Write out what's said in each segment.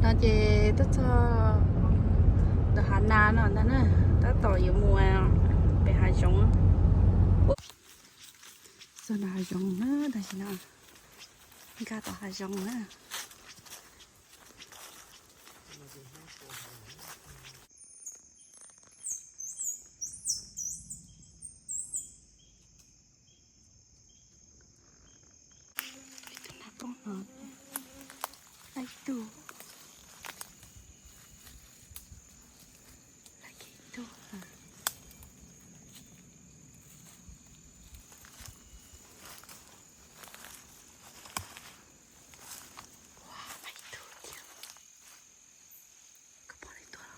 No ces twb txog ntawm hav nas no ntag na, tab tom yuav mus pem hav zoov. Txog ntawm hav zoov na, tam sim no nkag tom hav zoov na. Tus nas poob no, ib tug, ib tug. Ua, ib tug thiab. Koj pom li tuaj.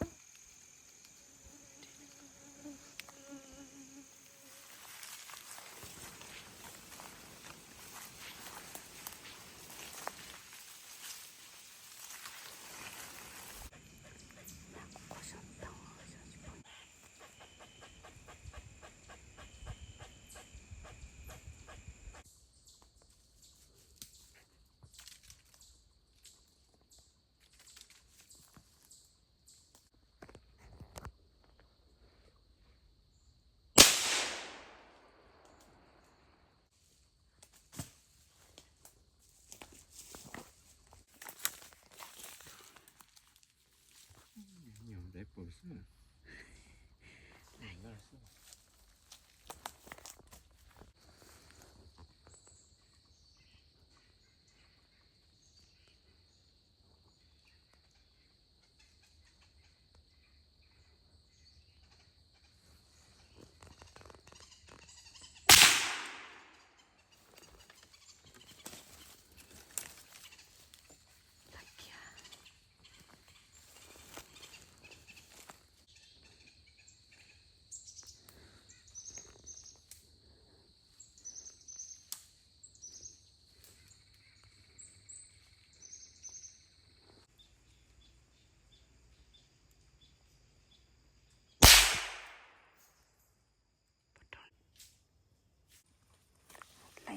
Nyuam ntev pw xwb. Lawm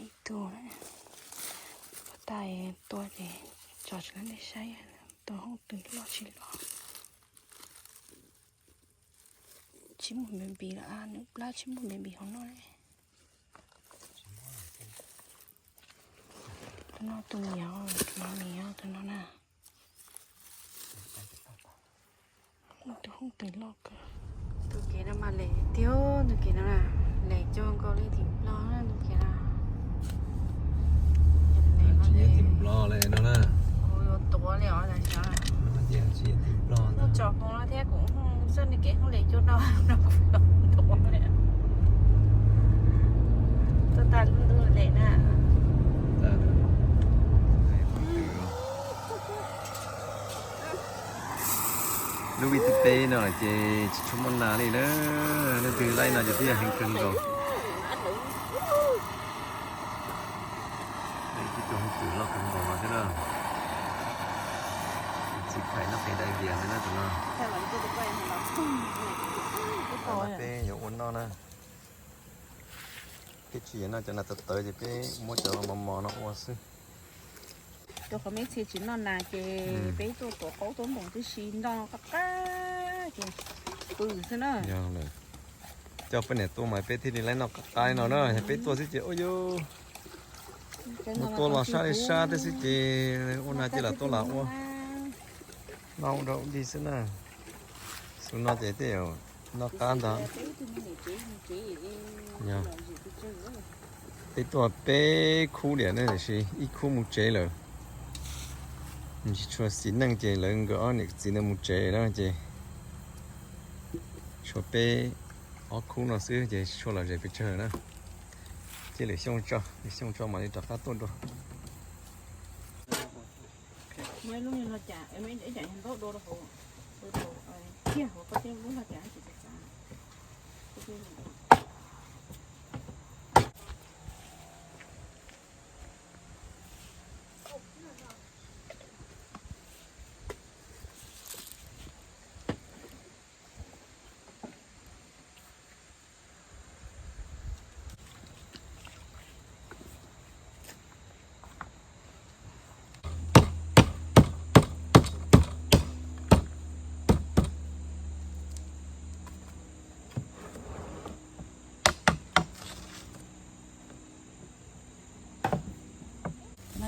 ib tug, pov tais tua ces tso tsis lab nej saib, tua hoob twg loj tsis loj. Tsis muaj baby lawm, nws plab tsis muaj baby hauv no li. Tus no tus niam, tus no niam, tus no na. Tus hoob twg loj kawg. Tus kev no mas lem tiag, tus kev no na, lem cuag nkaus li tim Nplog na tus kev na. Tsis nyob tim Nplog li no na. Kuv yuav tuav li os, tam sim no. Tsis nyob tim Nplog. Muaj tso hmoo no thiab kuv xoj nws kev hoob lem cuag no, no kuv yuav tuav li. Tuaj tag ntuj lem na. Lub vij thib peb no ces tsis tshua muaj nas li na, leej twg laij no ces twb yog heev kawg nkaus. Tib tug hoob twm loj kawg nkaus no thiab na. Txiv Khais noj qe dai vias ntawd na tus no. Peb yuav ua noj na. Peb tsis yuav noj cov nas tawv tawv ces peb muab cov mos mos no ua xwb. Rau qhov meb txhia tsis noj nas ces peb tuaj tuav qaub tuav npoos tib si noj qab qab ces pw xwb na. Yog lawm, coj poj niam tuaj mas peb thiaj li laib noj qab qab no na, yog peb tuaj xwb ces ua yus mus tua los sab li sab thiab xwb ces ua nas ces lam tuaj lam ua, noj ua dog ua dig xwb na. Xub no ces tej zaum noj qab ntag. Peb tuaj peb khub liam na, tiam sis ib khub mus tsev lawm. Tsis tshua xis neej ces lawv nkawd ob niam txiv ntawd mus tsev na ces tshuav peb ob khub no xwb ces tsis tshua lom zem pes tsawg na. Cia lwm xyoo tso, lwm xyoo tso mam li rov qab tuaj dua.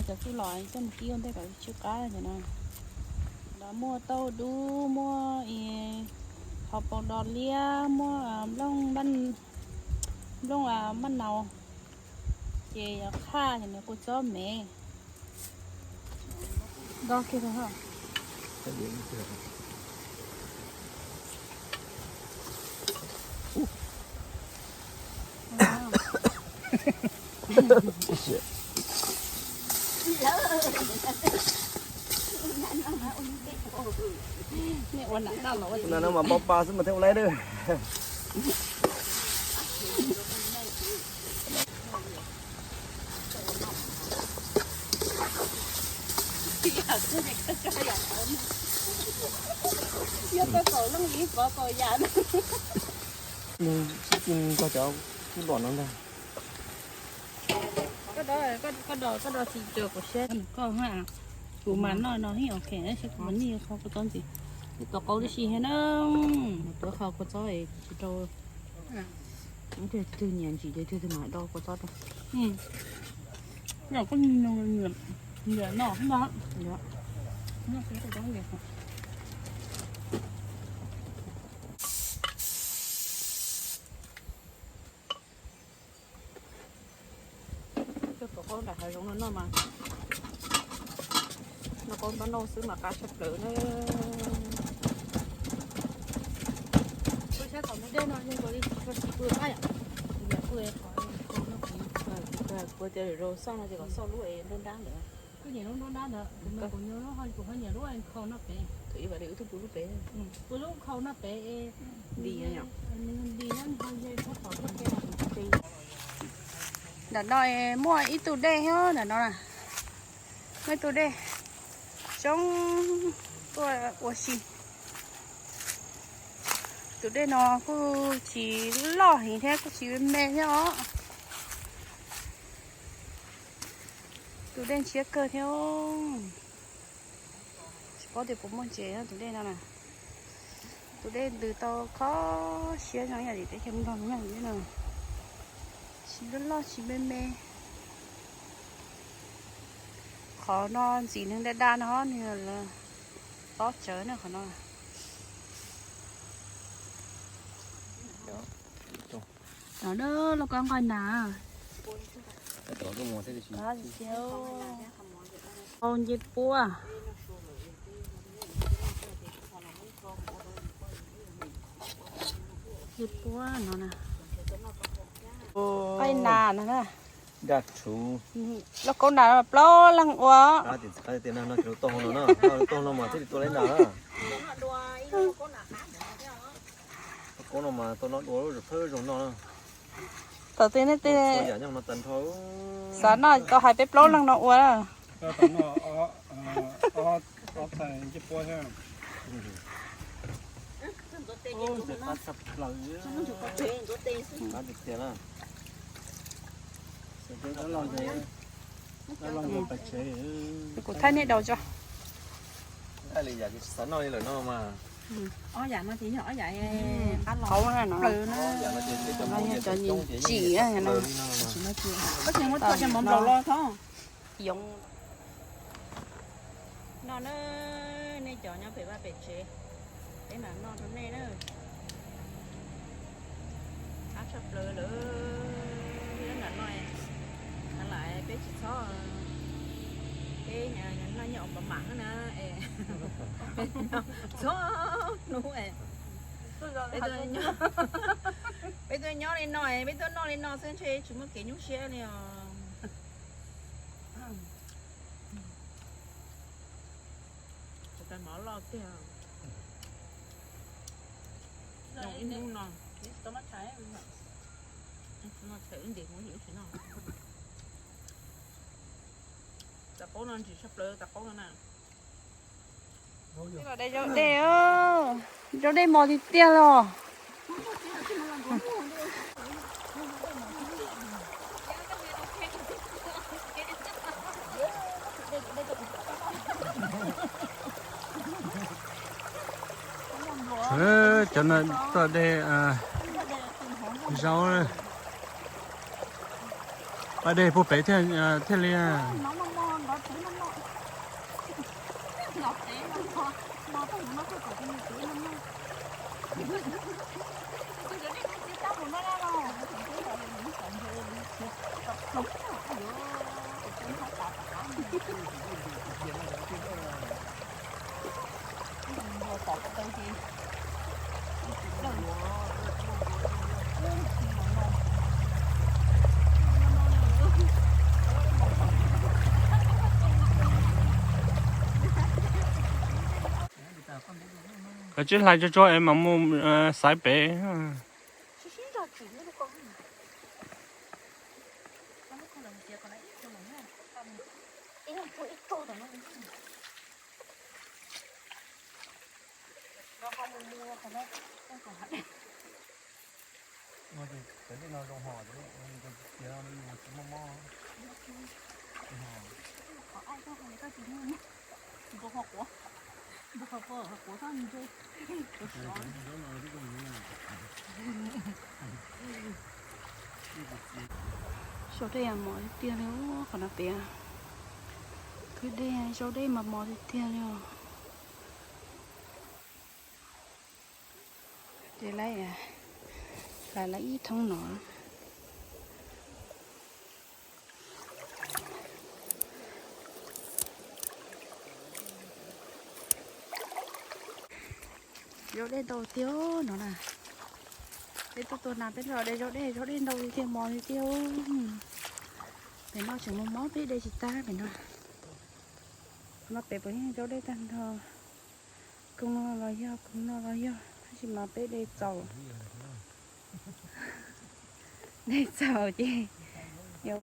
Cov txuj lom coj mus kib ua ntej kom tsw qab no. Los muaj tauj dub, muaj hauv paus dos liab, muaj nplooj, nplooj maj naus, ces yuav qhaj cov niag kua txob me. Do kiag rau. Ua no mas pab pa xwb mas thiaj ua laib dab. Yog koj kaum leej ib pov kaum yam. Sib cim txog cov txuj lom no ntag. Koj do, koj do tsis raws kuv siab koj ha. Kuv mas noj no yeej ok, tab sis kuv mas nij qho kua txob ntxiv. Kuv tau qaub tib si thiab na. Tuav qho kua txob es tsis rau. Twg nyiam ntsim ces twg mam do kua txob rau. Nyiam noj no. Coj tuav qaub nram hav zoov no noj mas, noj qaub npab noj xwb mas qab tshaj plaws na. Kuv saib tom ntug dej no zoo nkaus li tsis tshua siv pw qab yom. Kuv niam pw qhov no, kuv tias lwm zaus xauj no ces kom xauj lub es nruab nrab ntawd. Koj nyiam lub nruab nrab ntawd, kuv nyiam lub, kuv ho nyiam lub nkhaus noj pem. Thaum ub vam li wb twb pw lub pem. Pw lub nkhaus noj pem es nti, nti nyob ho ze sab tom lub pem. Ntawm no muaj ib tug dej thiab ntawm no na. Muaj ib tug dej zoo tuaj ua si. Tus dej no kuj tsis loj heev thiab kuj tsis me me thiab os. Tus dej ntshiab kawg thiab. Tsis paub tias puas muaj ntses tus dej no na. Tus dej ntws tau kho siab zoo yam li teb chaws Nplog no, tsis loj loj tsis me me. Qhov no ntxim neeg daj daj no nws tob tsawv na qhov no. Cov no loj kab nqaij nas. Au nce puab. Nce puab no na. Nqaij nas no na. Loj kab nas plaub leeg ua. Thaum twg nej xav noj tau hais peb plaub leeg no ua. Kuv thaij nej daus tso. Ob yam no ces yog ob yam qab los plaws na. Yog cov tsim, koj tsis muab tso cov mov nplaum los tho. Yoov no na, nej cov nyob pem vaj pem tsev, peb mam noj rau nej na. Qab tshaj plaws lawm. Nram no, lam peb tsis txhob, peb noj nyob ua pa mam na, txhob hnub, peb tuaj nyob li no, peb tuaj noj li no xwb ntshe tsis muaj kev nyuaj siab li os. Tus tais mov loj tiag. Noj ib hnub no. Tais qaub no ntsim tshaj plaws tais qaub no na. Zaub dej, zaub dej mos tiag tiag los. Cov no tuaj de zaub, pab dej puag pem thiaj li. Koj tsis hlais tsuag tsuag es mam mus xaiv pem. Zaub dej mos tiag tiag li, qhov no pem kwj dej zaub dej mos mos tiag tiag li os. Ces hlais lawm ib thoob no. Zaub dej ntau tiag no na. Peb tuaj tua nas peb los de zaub dej, zaub dej ntau tiag tiag mos tiag tiag. Pem no tseem mos mos peb de tsis tag pem no. Qhov no pem puas yeej zaub dej tag nrho. Koog no los yog, koog no los yog, tab sis mas peb de txaus. De txaus ces